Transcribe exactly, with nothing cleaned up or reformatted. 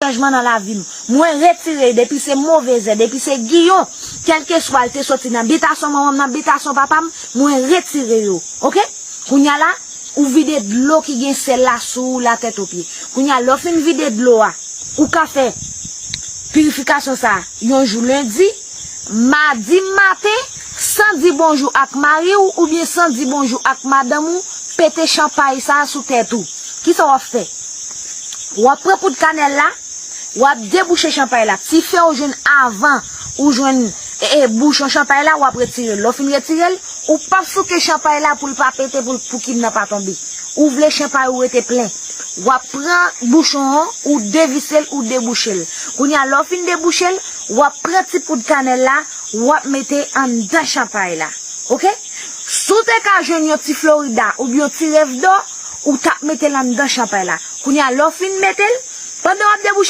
chanjman nan lavi m. Mwen retire yo depi se move zè, depi se giyon, kèlkeswa l te soti nan bitasyon manman m, nan bitasyon papa m, mwen retire yo. Oke? Kounye a la, ou vide dlo ki gen sèl la sou ou, latèt o pye. Kounye a, lè w fin vide dlo a, ou ka fè pirifikasyon sa a yon jou lendi, madi maten, san di bonjou ak mari w oubyen san di bonjou ak madanm ou, pete chanpay sa a sou tèt ou. Kisa w ap fè? W ap pran poud kanèl la, w ap debouche chanpay la. Ti fè w jwenn avan ou jwenn e, e, bouchon chanpay la, w ap retire l. Lè w fin retire l, ou p ap souke chanpay la pou l pa pete, pou, pou kib nan pa tonbe. Ou vle chanpay ou rete plen. W ap pran bouchon an, ou devise l, ou debouche l. Kounye a, lè w fin debouche l, w ap pran ti poud kanèl la, w ap mete anndan chanpay la. Oke? Si w te ka jwenn yon ti Florida oubyen yon ti Revdor, ou t ap mete l anndan chanpay la. Kounye a, lè w fin mete l, pandan w ap debouche